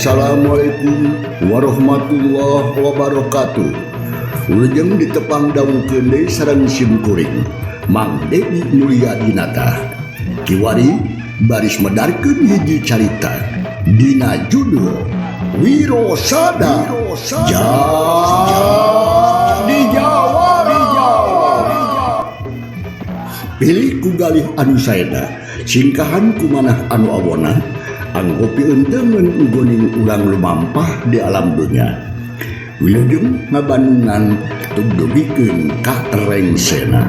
Assalamualaikum warahmatullahi wabarakatuh. Wilujeng ditepang dangukeun deui sareng sim kuring Mang Dedi Mulyadinata. Kiwari baris medarkeun hiji carita dina judul Wirosada Jadi Jawara. Pilih ku galih anu saena, singkahan ku manah anu awona, anggo pieunteumeun ugoning urang lumampah di alam dunya. Wilujeng ngabandungan tugdugikeun ka rengsena.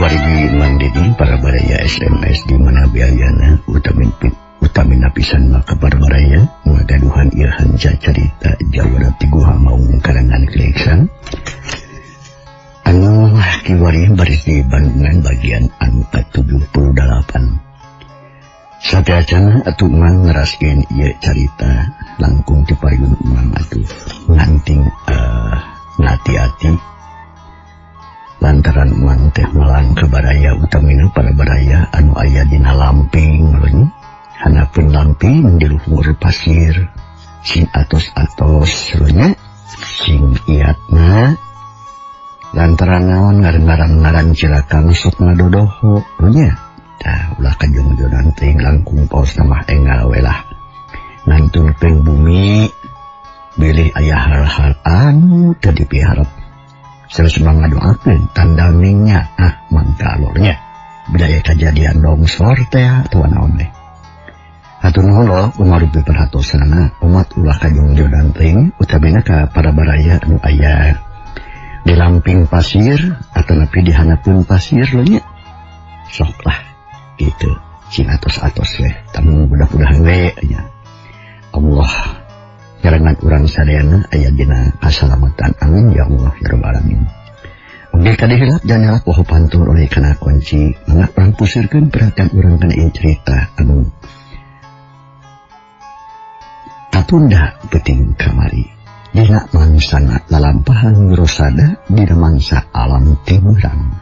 Wargi Mang Dedi para baraya SMS di mana biayana utamin lapisan maka para baraya ngagaduhan Irhan carita Jawara ti Guha Maung karangan Keleksan anu kiwari baris di Bandungan bagian anu ka-78. Sateuacana atuh Mang ngeraskeun ieu carita langkung ti payun Mang atuh nganting ngati-ati lantaran Mang teh melang ke baraya utamina para baraya anu aya dina lamping hanapun lamping di luhur pasir sing atos-atos nya sing iatna lantaran naon ngaran-ngaran cilaka sok ngadodoho nya tah ulah kajong-jonan teuing langkung paos mah enggal we lah ngantunkeun bumi bilih aya hal-hal anu teu dipiharep. Terus mengadoakeun tandamingnya ah mangkalornya bila aya kejadian longsor teh atuh naon teh. Hatur nuhun loh umarupi perhatosanana umat ulah kajongjonan teuing utamina ka para baraya anu aya di lamping pasir atanapi di hanapun pasir lho nya. Sok lah gitu sing atos-atos we tamu mudah-mudahan we nya. Allah nyarengan urang sadayana aya dina kasalamatan, amin ya Allah ya rabbal alamin. Oge kadihilap jangan poho pantun oleh kana kunci mangga urang pusirkeun perhatian urang kana ieu cerita anu katunda peuting kamari dina mangsana lalampahan Wirosada dina mangsa alam timuran.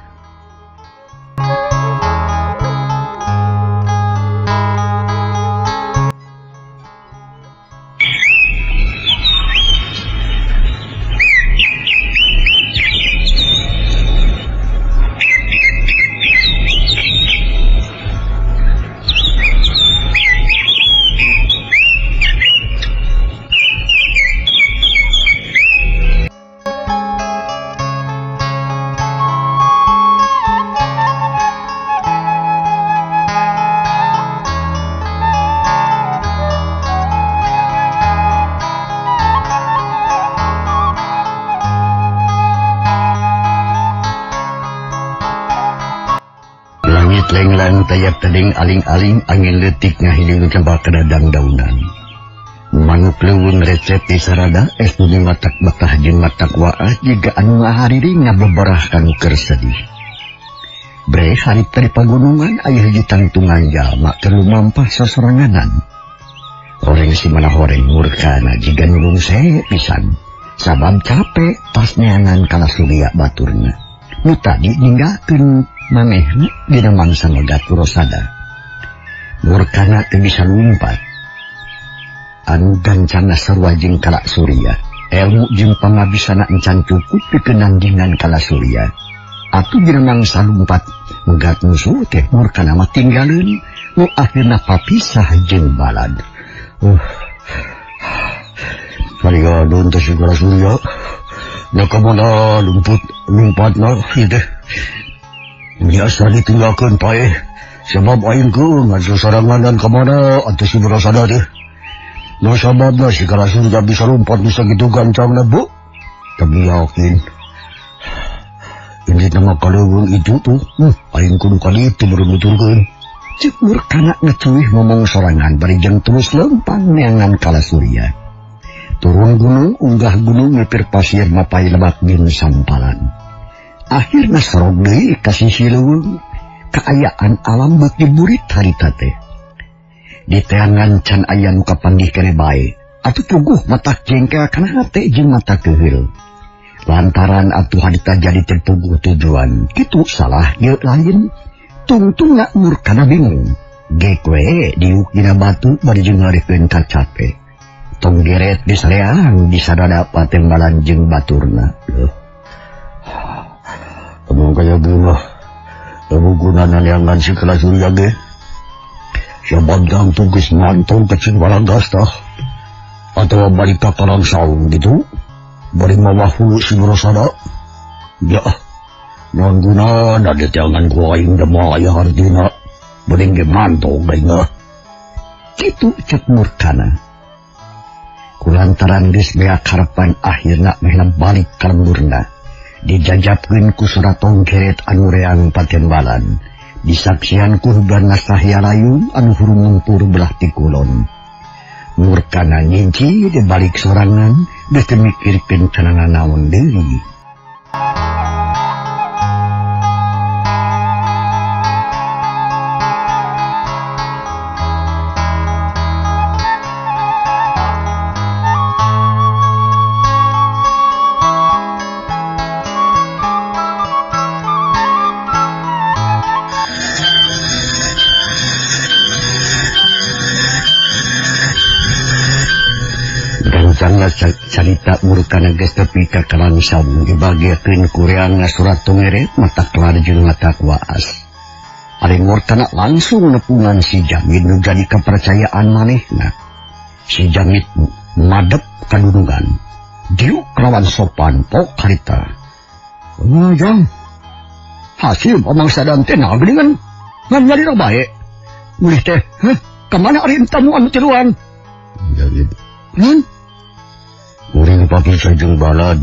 Lenglang tayak teding aling-aling angin leutik ngahiling cembak kadadang daunan. Manuk leuweung recet di sarada es nu matak betah jeung matak waah jiga anu ngahariring ngabeberah kanu keur sedih. Bre harita di pagunungan aya hiji tangtungan jalma keur lumampah sosoranganan. Horeng si mana horeng murkana jiga nulung sehe pisan. Sabab capek pas neangan kala Surya baturna. Nu tadi ninggalkeun manehna dina mangsa megat Wirosada. Murkana teu bisa lumpat. Anu gancangna sarua jeung Kala Surya. Elmu jeung pangabisana encan cukup pikeun nandingan Kala Surya. Atuh dina mangsa lumpat megat musuh teh murkana mah tinggaleun nu akhirna papisah jeung balad. Kaligadon teh si Kala Surya. Na kamana lumpatna ieu teh. Biasa ditinggalkan paeh sebab aing keungan sasarangan kamana atuh si Wirosada teh. Nu sababna si Kala Surya bisa lompat bisa gitu gancangna bu. Tapi yakin. Ini nama kaleuweung itu tuh, aing kudu ka ditu nuturkeun. Cek Murkana ngecuih ngomong sorangan bari jeung terus lempang neangan Kala Surya. Turun gunung, unggah gunung ngipir pasir mapai lebak jeung sampalan. Akhirna sorog deui ka sisi leuweung, kaayaan alam beuki burit harita teh. Di teangan can aya nu kapanggih keneh bae, atuh puguh matak jengkel kana hate jeung mata keuheul. Lantaran atuh harita jadi terpuguh tujuan, kitu salah ieu lain. Tungtungna Murkana bingung. Gek we diuk dina batu bari jeung ngarikeun kacape. Tong geret disareang disadada patembalan jeung baturna. Leuh. Amun kaya bunga, amun gunana neangan si Kala Surya ge. Siapa tugas mantong ke Ciwaragas tah atawa balik ka Karangsaung gitu. Bari mawah hulu si Rosada. Ya, naon gunana diteangan ku aing da moal aya hartina. Beuring ge mantong aing mah. Kitu cek Murkana. Kulantaran geus beak harapan akhirna mehna balik ka lemburna. Dijajapkeun ku surat tongkeret anu reang patembalan. Disaksian ku hubarna sahya layung anu hurung belah ti kulon. Murkana nyinci di balik sorangan geus teu mikirkeun kana naon deui. Carita Murkana geus tepi ka Karangsaung dibagiakeun ku reangna surat tongeret mata kelar jeung mata waas. Ari Murkana langsung nepungan si Jamit nu jadi kepercayaan manehna. Si Jamit madep ka dudungan. Diuk lawan sopan pok harita. Jang. Hasil pamangsa dan teh nah geuningan. Ngan nyalira bae. Mulih teh, heh, ka mana ari tamu anu tiluan? Jamit. Kuring pagi sajeng balad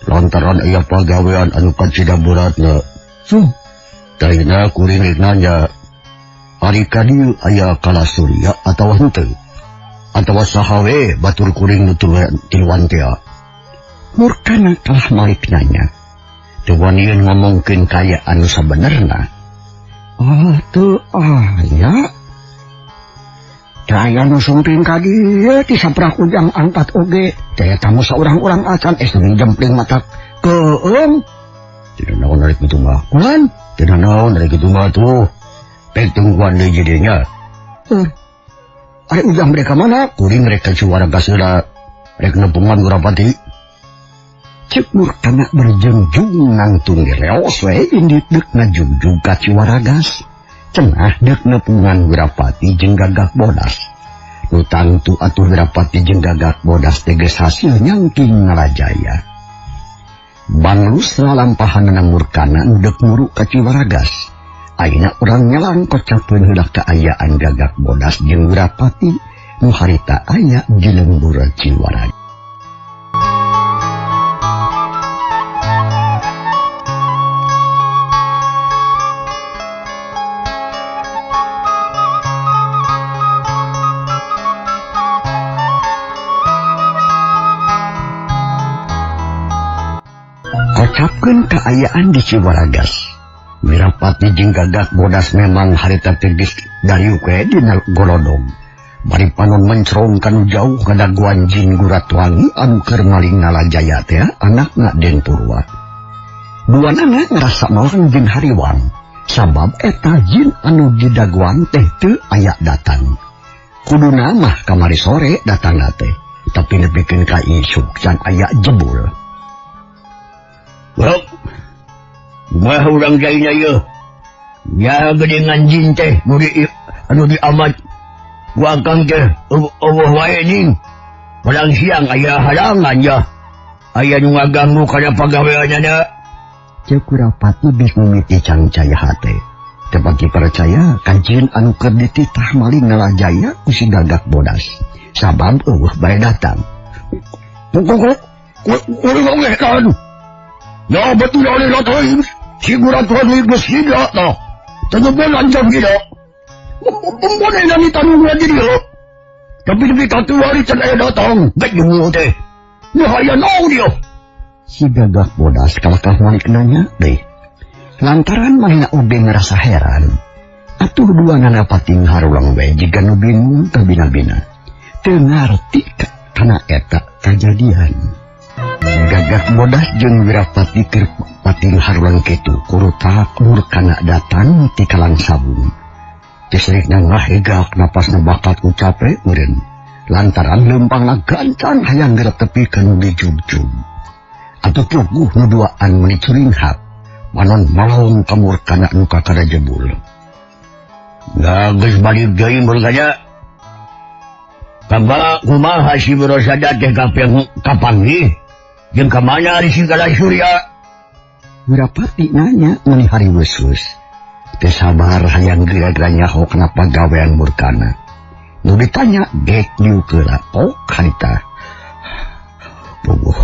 lantaran aya pagawean anu kacida beratna. So, taina kuring rek nanya, ari ka dieu aya Kala Surya atawa henteu? Atawa saha we batur kuring nu tiluan teh? Murkana kalah malik nanya. Teu wanian ngomongkeun kaya anu sabenerna. Ah, teu aya. Daya nu sumping ka dieu ti saprah ujang angkat oge. Daya tamu saurang-urang acan es nu jempling mata keung. Tidak naon ari kitu mah. Kulan, tidak naon ari kitu mah tuh. Pek tungguan deui jadinya. Ari ujang mereka mana? Kuring rek ka Ciwaragas heula. Rek nepungan Wirapati. Cek Murkana berjengjung nangtung leos we indit deuk ngajugjug ka Ciwaragas. Cenah deuk nepungan Wirapati jeung Gagak Bodas. Nu tangtu atuh Wirapati jeung Gagak Bodas teh geus hasil nyangking Nalajaya. Banglus lalampahanna Murkana nu deuk muru ka Ciwaragas. Ayeuna urang nyelang kocapeun heula kaayaan Gagak Bodas jeung Wirapati nu harita aya di lembur Ciwaragas. Kocapkeun kaayaan di Ciwaragas. Wirapati jeung Gagak Bodas memang harita teh geus dariuk we dina golodog. Bari panon mencrong kanu jauh kadaguan jin Guratwangi anu keur maling Nalajaya teh anakna Den Purwa. Duanana ngarasa malang jeung hariwang, sabab eta jin anu didaguan teh teu aya datang. Kuduna mah kamari sore datangna teh, tapi nepikeun ka isuk can aya jebul. Well, mah urang jainya ieu. Ya geuningan jin teh nu di anu di amat. Gua akang teh eueuh wae ning. Padang siang aya halangan ya. Aya nu ngaganggu kana pagaweanana. Ceuk Wirapati geus mimiti cangcaya hate. Teu pati percaya ka jin anu keur dititah maling Nalajaya ku si Gagak Bodas. Sabab eueuh bae datang. Kuring oge kan. Ya betul oleh lotoi. Si Guratuan geus hida tah. Teu beunang jam hida. Boleh nani tanu lagi dia. Tapi lebih katu hari can aya datang. Baik jemu teh. Nu hayang naon dia? Si Gagak Bodas kalakah malik nanya deui. Lantaran manehna oge ngerasa heran. Atuh dua nana pating harulang we jiga nu bingung teu bina-bina. Teu ngarti kana eta kajadian. Gagak Bodas jeung Wirapati keur pating harulang kitu kurutak murkana datang ti kalang sabung. Tisrikna ngahegak napasna bakat ku cape meureun. Lantaran leumpangna gancang hayang geura tepi ka nu dijugjug. Atuh puguh nu duaan meuni curinghak. Manon malong ka murkana nu kakara jebul. Geus balik deui murkana. Kaba kumaha si Wirasada teh kapanggih? Jeung ka mana ari si Kala Surya? Wirapati nanya meuni hariweus-weus. Teu sabar hayang geura-geura nyaho kana pagawean murkana. Nu ditanya gek nyukeula pok harita. Puguh.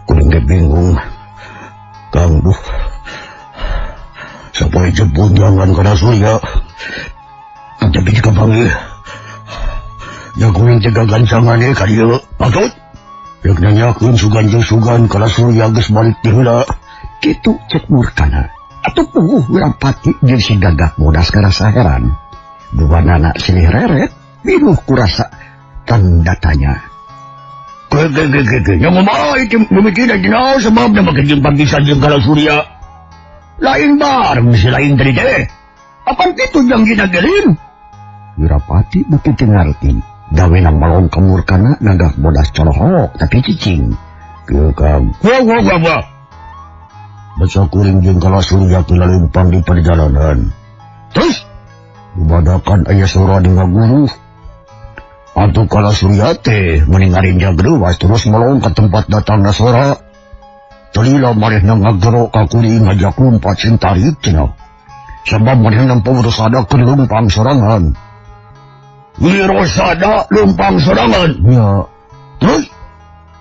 Kuring ge bingung. Kang duh. Sapoe jebul jangan kana Surya. Tapi jika panggil. Ya kuring teh gagancangan ka dieu. Patut. Rek nanyakeun sugan jeung sugan kana Surya geus balik ti heula. Kitu cek murkana. Atuh puguh Wirapati jeung si Gagak Bodas ngarasa heran. Dua nana silih reret, binuh kurasa tanda tanya. Ge nya kumaha ieu mimitina dina sababna make jeung panggisan jeung Kala Surya. Lain bareng si lain tadi teh. Apan kitu jang dina gelim? Wirapati beuki teu ngarti. Gawena malong ka murkana Gagak Bodas colohok tapi cicing. Kieu Kang. Wah wah wah wah. Basa kuring jeung Kala Surya teu leumpang di perjalanan. Terus badakan aya sora di ngaguru. Atuh Kala Surya teh meni ngarinjag leuwas terus melong ka tempat datangna sora. Telila manehna ngagero ka kuring ngajak lumpat sing tarik cenah. Sabab manehna nempo Wirasada keur leumpang sorangan. Wirasada leumpang sorangan. Ya. Terus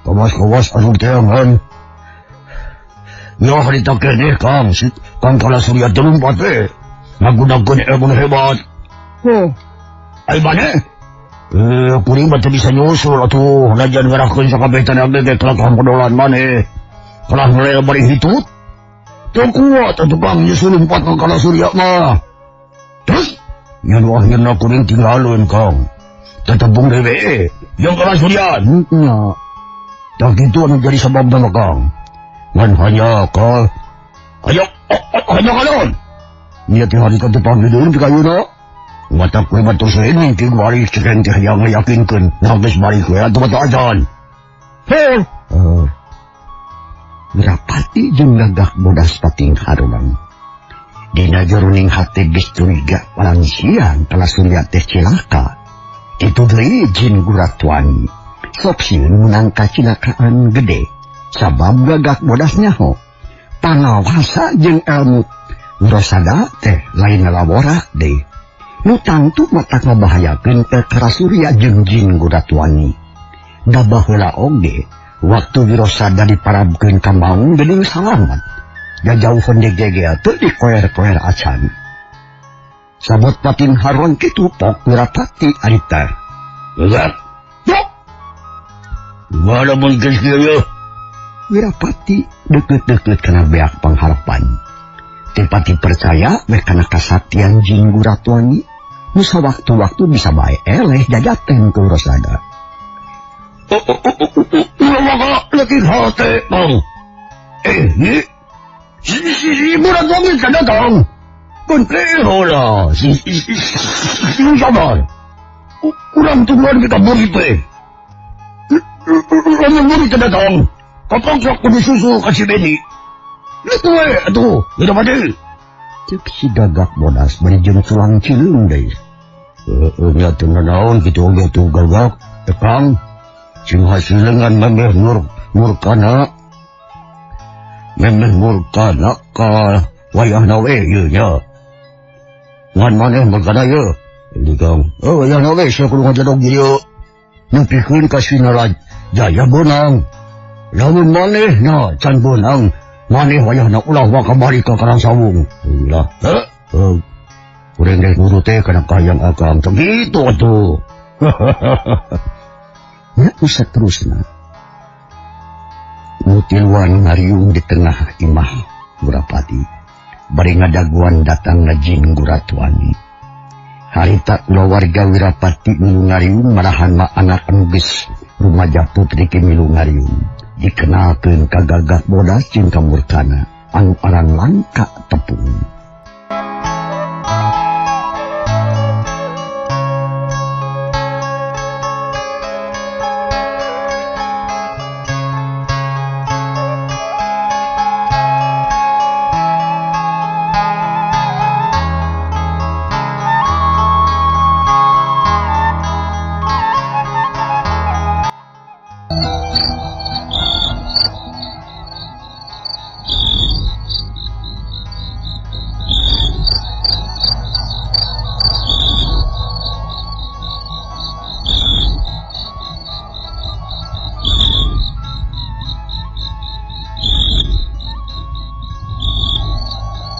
kawas-kawas anu teangan. Ya harita keneh Kang, si Kang Kala Surya teh lumpat teh. Ngagunakeun ilmu hebat. Huh. Ai maneh? Kuring mah teu bisa nyusul atuh, najan ngarahkeun sakabeh tanaga ge kalakah podolan maneh. Kalah ngelel bari hitut. Teu kuat atuh Kang nyusul lumpat ka Kala Surya mah. Terus nya nu akhirna kuring tinggaleun Kang. Tetembung dewe jeung Kala Surya. Nya. Tah kitu anu jadi sababna mah Kang. Ngan hanya ka hanya hanya kalon. Nya teh harita teh panggideun ti kayuna. Mata kue batu sini ti bari ceken teh hayang ngayakinkeun nah geus bari we atuh batu ajan. Heh. Wirapati jeung Gagak Bodas pating harulang. Dina jeroning hate geus curiga palang siang Kala Surya teh cilaka. Kitu deui jin Guratuan. Sok sieun meunang kacilakaan gede. Sabab Gagak Bodas nyaho. Pangawasa jeung ilmu Wirasada teh lain ngalawora deui. Nu tangtu matak ngabahayakeun teh Kala Surya jeung jin Guratuani. Da baheula oge waktu Wirasada diparabkeun ka maung geuning salamat. Jajauheun degegel teu dikoer-koer acan. Sabot pating haruan kitu pok Wirapati arita. Gagak. Dok. Walaupun geus kieu. Wirapati deukeut-deukeut kana beak pangharapan. Teu percaya we kana kasaktian jin Guratuani. Nu sawaktu-waktu bisa bae eleh jajaten ku Wirasada. Ulah leutik hate, Bang. Ni si Guratuani can datang. Keun heula si sabar. Urang tungguan kita buri teh. Lamun buri teu datang, kapaksa kudu susul ka si Beni. Itu we atuh, Wirapati. Cek si Gagak Bodas bari jeung culang cileung deui. Heueuh nya teu nanaon kitu oge tuh Gagak. Teh Kang, sing hasileungan memeh murkana. Memeh murkana ka wayahna we ieu nya. Ngan maneh murkana ieu. Ini Kang, oh wayahna we sia kudu ngajadog dieu. Nepikeun ka Sinarajaya beunang. Lamun maneh na can beunang, maneh wayahna ulah waka balik ka Karang Sawung. Lah, heuh. Kuring deh guru teh kana kahayang akang teh kitu atuh. Nya saterusna. Nu tiluan ngariung di tengah imah Wirapati. Bari ngadaguan datang na jin Guratwangi. Harita kulawarga Wirapati milu ngariung marahan ma anak anu geus rumaja putri ke milu ngariung. Dikenalkeun ka Gagak Bodas jeung ka Murkana anu aran langka tepung.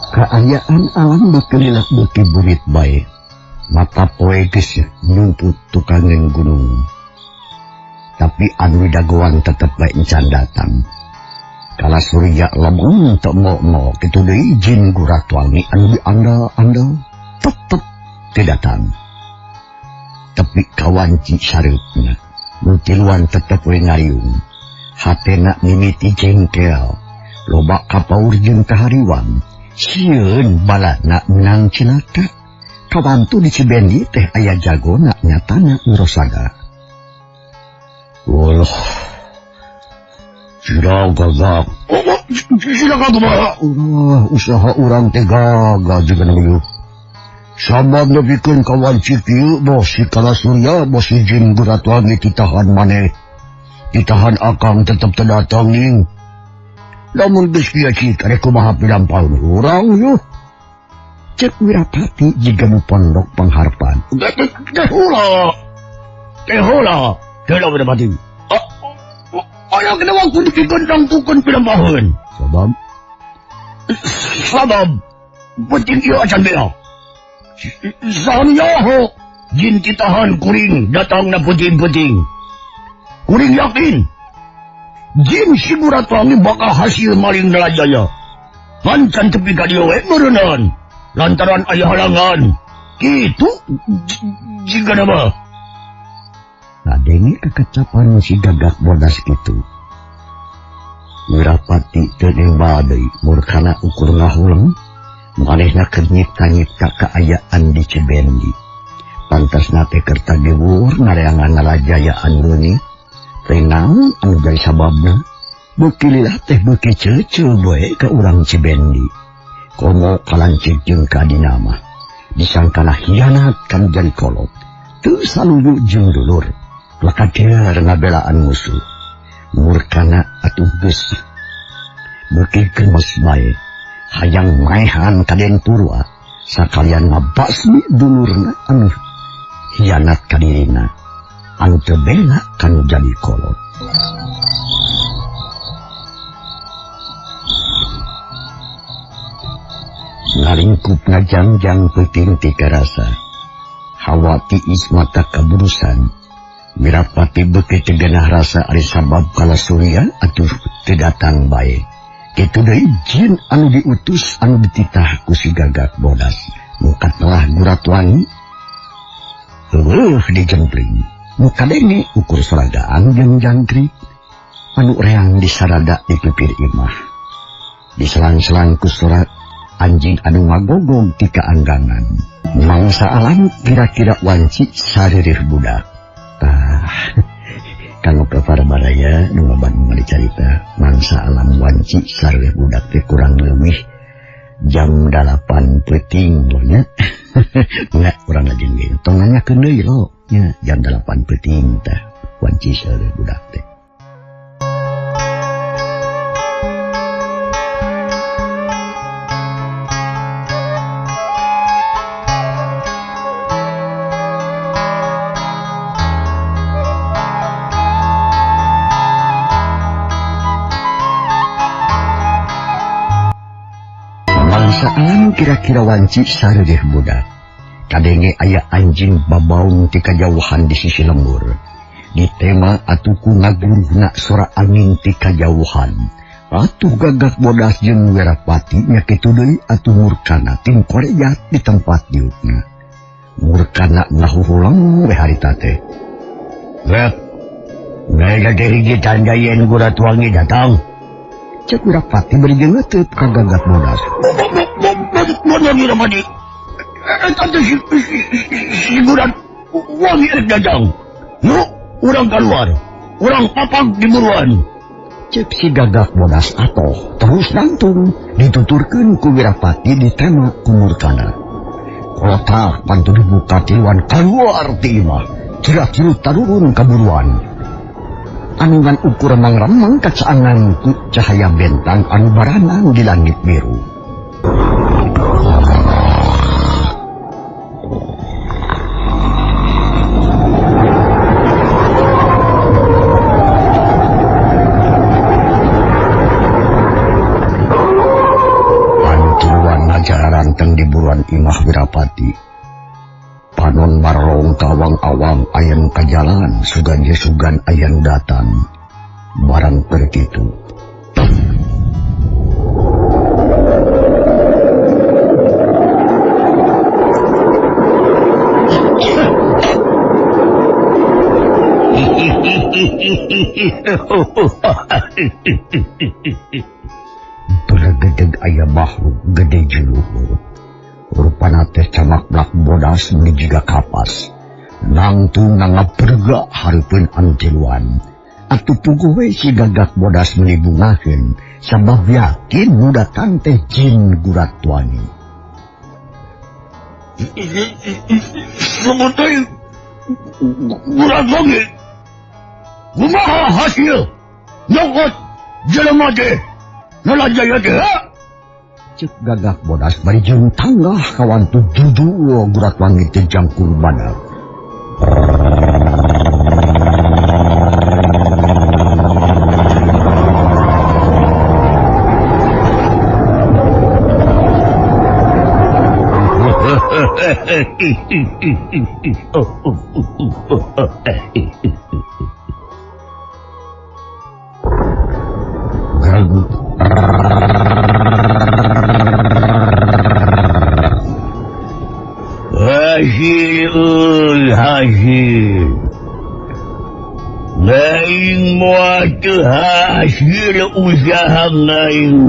Kaayaan alam beuki beuki burit bae. Mata poe geus nyumput tukangeun gunung. Tapi anu dagoan tetep bae encan datang. Kala surya lemeng teu mo-mo kitu deui jin Guratwangi anu diandal-andal tetep teu datang. Tapi kawanci sareupna nu tiluan tetep we ngariung. Hatena mimiti jengkel, loba kapaur jeung kahariwang. Sieun balana menang cilaka. Kawantu di Cibendi teh aya jagona nyatana Wirosada. Walah. Sira gagak. Sira gagak. Usaha urang teh gagal juga nu. Sabab nepikeun ka wanci kieu bos si Kala Surya bos si jin Guratwangi ditahan maneh. Ditahan akang tetep teu datang ning. Lamun geus kieu cik arek kumaha pilampal urang yuh. Cek Wirapati jiga nu pondok pangharpan. Teh heula. Teh heula. Teh heula Wirapati. Aya kena waktu dipikeun tangtukeun pilampaheun. Sabab sabab penting ieu acan bea. Saha nyaho jin titahan kuring datangna penting-penting. Kuring yakin jin si Guratwangi bakal hasil maling Nalajaya. Mancan tepi ka dieu we meureunnan lantaran aya halangan. Kitu jiga mah. Ngadenge kekecapan si Gagak Bodas kitu. Wirapati teu nembal deui murkana ukur ngahuleng. Manehna keur nyipta-nyipta kaayaan di Cibendi. Pantasna teh keur tagewur ngareangan Nalajaya anu leungit. Teh naon anu jadi sababna? Beuki lila teh beuki ceuceu bae ka urang Cibendi. Komo kalancik jeung ka adina mah. Disangkana hianat kanu jadi kolot. Teu saluyu jeung dulur. Lakader ngabelaan musuh. Murkana atuh geus beuki gemes bae. Hayang maehan ka Den Purwa sakalian ngabasmi dulurna anu hianat ka dirina. Anu teu bela kanu jadi kolot. Ngalingkup ngajangjang peuting ti karasa. Hawa tiis mata kaburusan. Wirapati beuki teu geunah rasa ari sabab Kala Surya atuh teu datang bae. Kitu deui jin anu diutus anu dititah ku si Gagak Bodas. Nu katelah Guratwangi heueuh dijempling. Nu kadenge ukur soragaan jeung jangkrik anu reang disarada di pipir imah. Diselang-selang ku surat anjing anu ngagogog ti kaanggangan. Mangsa alam kira-kira wanci saririh budak. Tah, kanggo para baraya nu ngabangun carita mangsa alam wanci saririh budak teh kurang leuwih jam 8 peuting loh nya. Enggak kurang lajeng ge. Tong nanyakeun deui lo nya jam 8 peuting tah wanci saririh budak teh. Saan kira-kira wanci sareureuh budak. Kadenge aya anjing babaung ti kajauhan di sisi lembur. Ditema atuh ku ngaguruhna sora angin ti kajauhan. Atuh Gagak Bodas jeung Wirapati nya kitu deui atuh murkana tingkorejat di tempat diukna. Murkana ngahuhulang we harita teh. Rek, ngai hiji tanda yen Gurat Wangi datang. Cek Wirapati bari geungeuteut ka Gagak Bodas. Mana Wirapati? Eta teh si Gurat Wangi rek datang. Nu, urang keluar. Urang papag di buruan. Cek si Gagak Bodas atoh terus nangtung dituturkeun ku Wirapati ditema ku murkana. Kotak pantu dibuka tiluan keluar ti imah. Kira-kira tarurun kaburuan. Anu ngan ukur remang-remang kacaangan ku cahaya bentang anu baranang di langit biru. Pantiluan ngajaranteng di buruan imah Wirapati. Panon marlong kawang-awang ayam kajalan sugan yesugan ayam datang barang perkitu. Bergedeg aya makhluk gede juluhur. Rupana teh camak blak bodas meuni jiga kapas. Nangtung ngaperga hareupeun anu tiluan. Atuh puguh we si Gagak Bodas meuni bungaheun sabab yakin nu datang teh jin Gurat Wangi. Sebut teh Gurat Wangi. Kumaha hasil nyokot jelema teh nalajaya teh ha? Cek Gagak Bodas bari jeung tanggah kawantu juju Gurat Wangi teh jangkul badak. Hasil hasil ngaing moal teu hasil usaha ngaing.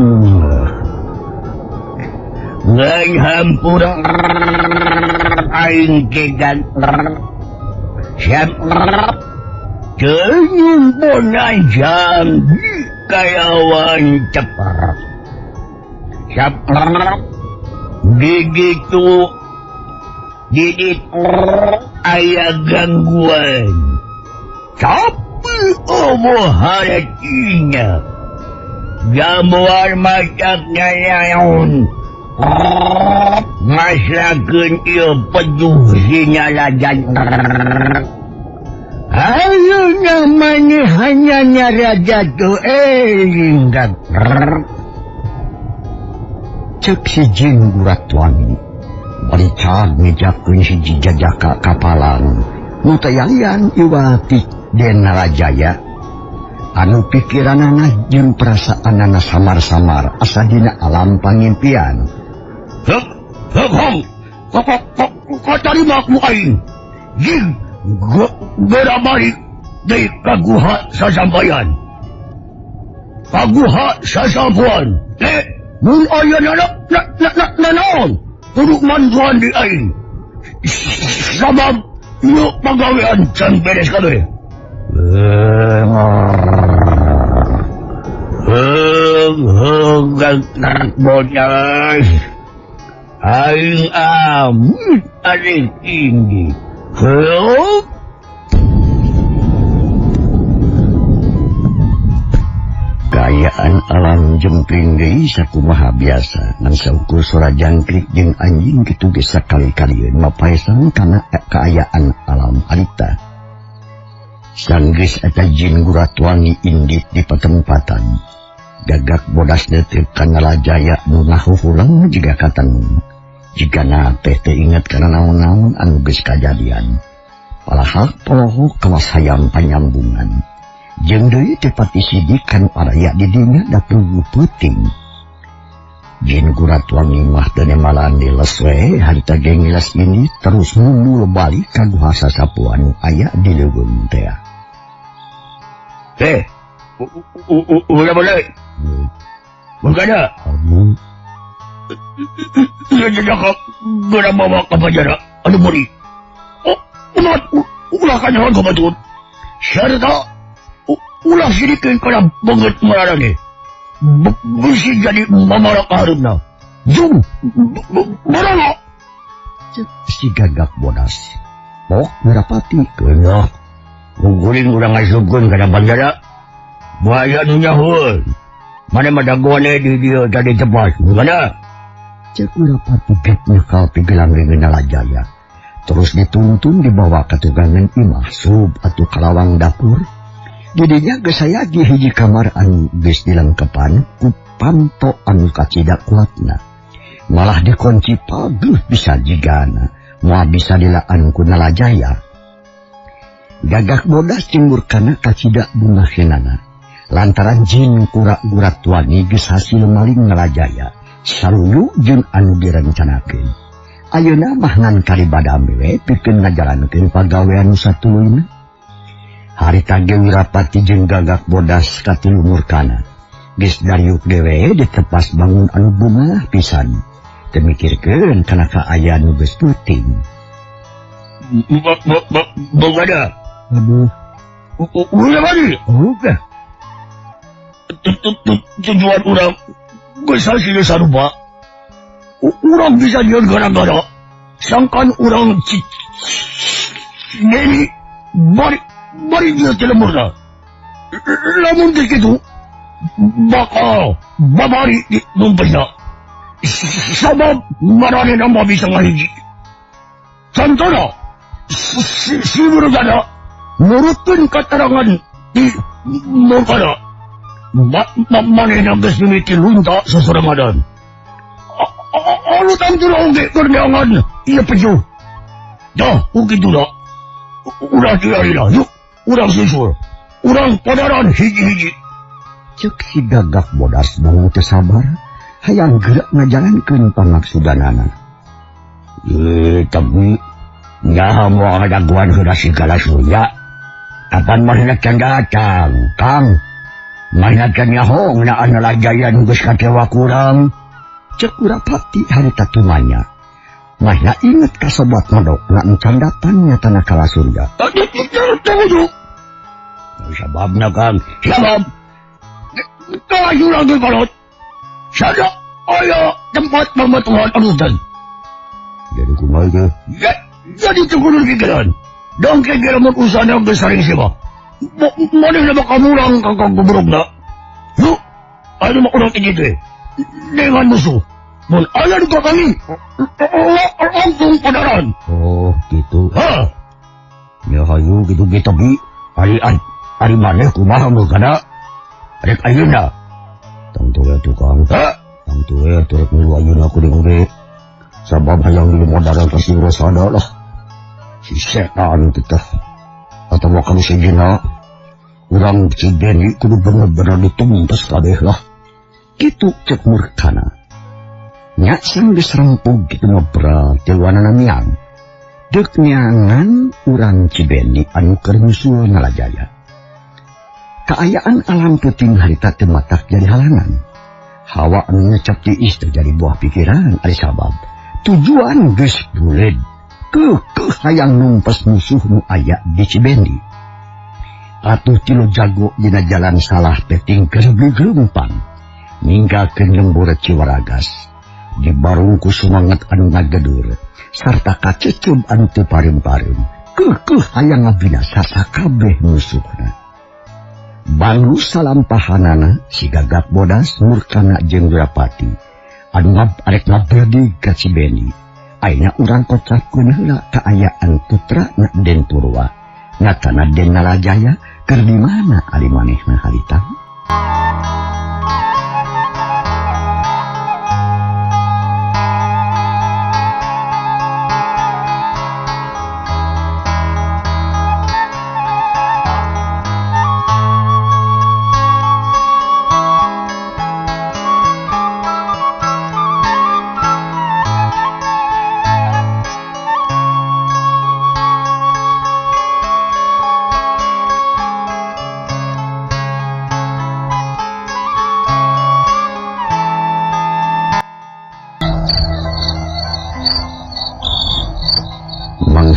Ngaing hampura aing kegan siap teu nyumponan janji kayawan cepat siap begitu didit aya gangguan tapi omo harakinya gangguan macamnya naon maslakeun ieu pejuh sinyalajan ayo namanya hanya raja tu linggat. Cek si jin Gurat Wangi bari cag ngejakeun hiji jajaka kapalang nu tayalian iwati Den Rajaya anu pikiranana jeung perasaanana samar-samar asa dina alam pangimpian. Hek hek hong kok tarima ku aing jing geura balik deui ka guha sasampayan ka guha sasampuan mun aya nanaon kudu mantuan di aing sabab ieu pagawean can beres kabeh. Heung Gagak Bodas aing amit aing tinggi. Heung Gayaan alam jempling deui sakumaha biasa ngan saukur sora jangkrik jeung anjing kitu ge sakali-kalieun mapaesan kana kaayaan alam harita. Sanggeus eta jin Gurat Wangi indit di patempatan. Gagak bodas detik ka Nalajaya nu ngahuhulang jiga katenung. Jigana teh teu inget kana naon-naon anu geus kajadian. Padahal poho kawas hayang panyambungan. Jeung deui teh pati sidik kanu araya di dinya da puguh peuting. Jin Gurat Wangi mah teu nemalan diles we harita ge ngiles ini terus ngumpul balik ka guha sasapuan nu aya di leuweung teh. Eh, ulah boleh. Bukan Abu. Ya jejak geura bawa ka penjara anu muri. Umat ulah kanyahoan ka batur. Sarta ulah sirikeun kana beungeut mararane. Bisi jadi mamara kaharepna. Jung baranga. Cek si Gagak Bodas. Pok Wirapati keunah. Guguring urang ngasupkeun kana penjara. Buaya nu nyahoeun. Mana mah dagoan di dieu tadi tepas. Mana? Cek Wirapati gek nyekal pigelang leungeun Nalajaya. Terus dituntun dibawa ka tugangan imah sub atuh kalawang dapur. Didinya geus sayagi hiji kamar anu geus dilengkepan ku panto anu kacida kuatna. Malah dikunci pageuh bisa jigana, moal bisa dilaan ku Nalajaya. Gagak Bodas cimburkana kacida bungaheunana. Lantaran jin kura-gurat wangi geus hasil maling Nalajaya, saluyu jeung anu direncanakeun. Ayeuna mah ngan karibadame we pikeun ngajalankeun pagawean nu satuluyna. Harita ge Wirapati jeung Gagak Bodas katilu murkana. Geus dariuk dewe ditepas bangun anu bungah pisan. Teu mikirkeun kana kaayaan nu geus peuting. Bogada. Aduh. Ulah bari. Udah. Tujuan urang geus hasil sarupa. Urang bisa nyieun gara-gara sangkan urang Neni bari dia teh lemurna. Lamun teh kitu bakal babari di numpesna. Sabab marane nambah bisa ngahiji. Contohna si murgana nurutkeun katerangan di murkana. Manehna geus mimiti lunta sasorangadan. Anu tangtuna oge keur neangan ieu pejuh. Dah, ukituna. Ulah diarina, yuk urang susul. Urang padaran hiji-hiji. Cek si Gagak Bodas bangun teu sabar, hayang gerak ngajalankeun pangmaksudanana. Tapi nyaha moal ngadaguan heula segala surya. Kapan manehna can datang, Kang? Manehna can nyaho ngeunaan Nalajaya nu geus katewa kurang. Cek Wirapati harita tumanya. Mahna inget ka sobat modok na encan datang nyatana kala surga. Tunggu. Sababna Kang, sabab. Kayu lagi kolot. Sada aya tempat pembetulan anutan. Jadi kumaha teh? Jadi teu kudu pikiran. Dongke ge lamun usahana geus saring siba. Manehna bakal murang ka gobrogna. Yuk, ayeuna mah urang ini teh. Dengan musuh. Mun aya nu kami langsung padaran. Oh, gitu. Ha. Ya hayu gitu ge tapi ari maneh kumaha murkana? Rek ayeuna. Tangtu we tukang. Ha? Tangtu we atuh rek milu ayeuna kuring oge. Sabab hayang di modal ka si Rosada lah. Si setan teh. Atawa kanu sejenna urang Cibeni kudu bener-bener ditumpes kabeh lah. Kitu cek murkana. Nya sang geus rempug kitu ngobrol tiluanana miang. Deuk neangan urang Cibeni anu keur nyusul Nalajaya. Kaayaan alam peuting harita teu matak jadi halangan. Hawa anu ngecap tiis teh jadi buah pikiran ari sabab tujuan geus buleud. Keukeuh hayang numpes musuh nu aya di Cibendi. Atuh tilu jago dina jalan salah teh tingker gelumpang. Ninggalkeun lembur Ciwaragas. Dibarung ku sumanget anu ngagedur sarta kacecub anu teu pareum-pareum. Keukeuh hayang ngabinasa sakabeh musuhna. Banglu salampahanana si Gagak Bodas murkana jeung Wirapati anu arek ngabredig ka Cibeni. Ayeuna urang kocapkeun heula kaayaan putra na Den Purwa. Nyatana Den Nalajaya keur di mana ari manehna harita?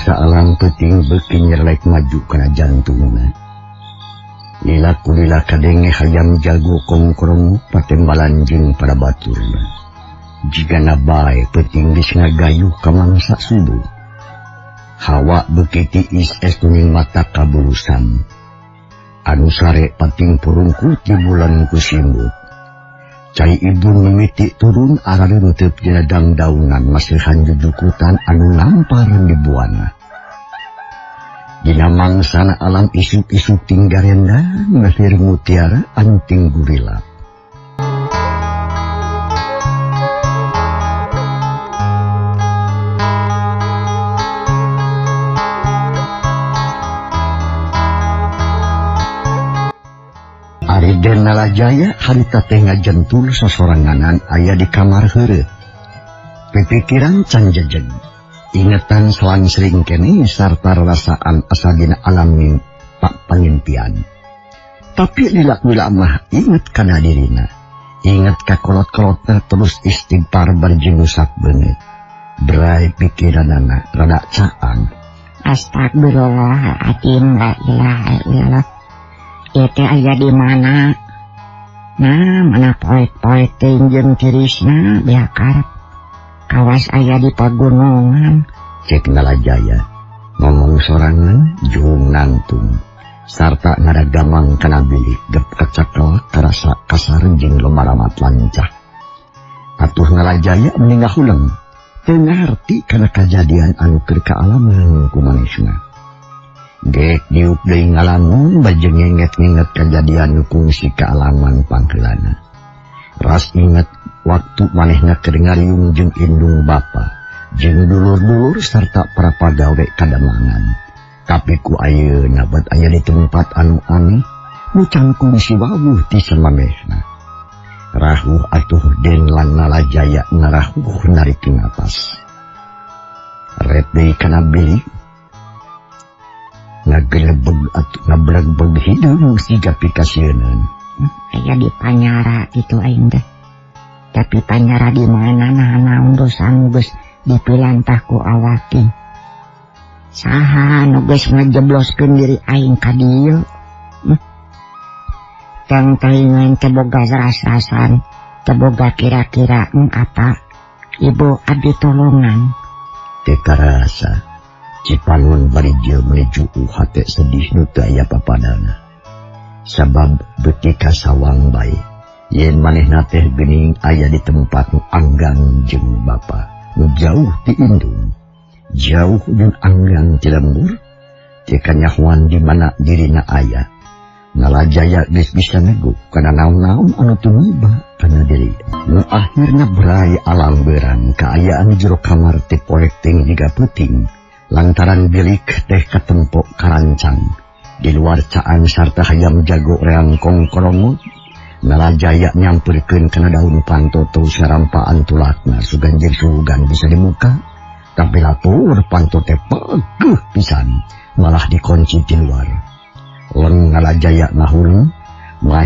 Karasa alam peuting beuki nyerlek maju kana jantungna. Lila kulila kadenge hayam jago kongkrong patembalan jeung para baturna. Jigana bae peuting geus ngagayuh ka mangsa subuh. Hawa beuki tiis es tuning mata kabulusan. Anu sare pating purungkut di bulan ku simbut. Cai ibun mimiti turun arareunteup dina dangdaunan masihan jujukutan anu nampar di buana. Dina mangsana alam isuk-isuk tinggarenda ngeuhir mutiara anu tinggurila. Ari Den Nalajaya harita teh ngajentul sosoranganan aya di kamar heureut. Pipikiran can jejeg. Ingetan selangsring kene sarta rasaan asa dina alam pak pangimpian. Tapi lila-lila mah inget kana dirina. Inget ka kolot-kolotna terus istighfar barjengusap beungeut. Berai pikiranana rada caang. Astagfirullahaladzim, la ilaha illallah. Ieu teh aya di mana? Nah, mana poek-poek teh jeung tirisna beakar. Kawas aya di pagunungan. Cek Nalajaya ngomong sorangan jung nantung sarta ngadagamang kana bilik gep kacakel karasa kasar jeung lomaramat lancah. Atuh Nalajaya meni ngahuleng teu ngarti kana kajadian anu keur kaalaman ku manisna. Gek diuk deui ngalamun bajeng nginget-nginget kajadian nu kungsi kaalaman pangheulana. Ras inget waktu manehna keur ngariung jeung indung bapa, jeung dulur-dulur sarta para pagawe kadamangan. Tapi ku ayeuna bet aya di tempat anu aneh, nu cangkung si wawuh ti samamehna. Rahuh atuh Den lan Nalajaya ngarahuh narik napas. Ret deui kana bilik, ngagelebeg atuh ngablegbeg hideung siga pikasieun. Aya di panyara itu aing teh. Tapi panyara di mana nah naon dosa nu geus dipilantah ku awaki. Saha nu geus ngajebloskeun diri aing ka dieu? Tang taingan teu boga ras-rasan, teu boga kira-kira apa. Ibu abdi tolongan. Teu karasa Cipanun bari jeu menuju hate sedih nu teu aya papadana. Sabab beuki kasawang bae. Yen manehna teh geuning aya di tempat nu anggang jeung bapa, nu jauh ti indung, jauh jeung anggang ti lembur, teu kanyahoan di mana dirina aya. Nalajaya geus bisa neguh kana naon-naon anu tumiba kana diri. Nu akhirna berai alam beurang kaayaan jero kamar teh poek ting jiga peuting, lantaran bilik teh katempok karancang. Di luar caang sarta hayam jago reang kongkorongot. Nalajaya nyamperkeun kana daun panto terus ngarampaan tulakna sugan jeung sugan bisa dimuka. Tapi latur panto teh pegeuh pisan, malah dikunci di luar. Leng Nalajaya ngahuleng, mah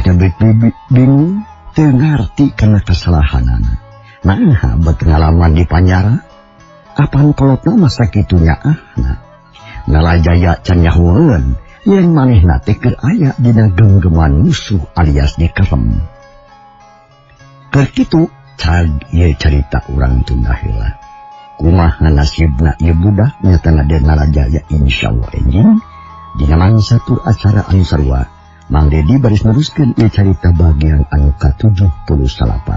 bingung teu ngarti kana kesalahanana. Naha bet ngalaman di panyara? Apan kolotna masa kitu nyaahna? Nalajaya can nyahoeun yen manehna teh keur aya dina genggeman musuh alias dikerem. Keur kitu cag ieu carita urang tunda heula. Kumaha nasibna ieu budak nyatana Den Nalajaya insyaallah enjing dina mangsa tur acara anu sarua. Mang Dedi baris neruskeun ieu carita bagian anu ka-78.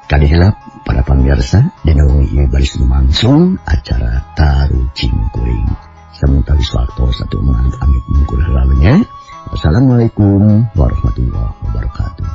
Kali hilap para pamirsa dina wengi ieu baris lumangsung acara Tarucing Kuring. Sementara waktu satu menit amit mungkur heula nya. Wassalamualaikum warahmatullahi wabarakatuh.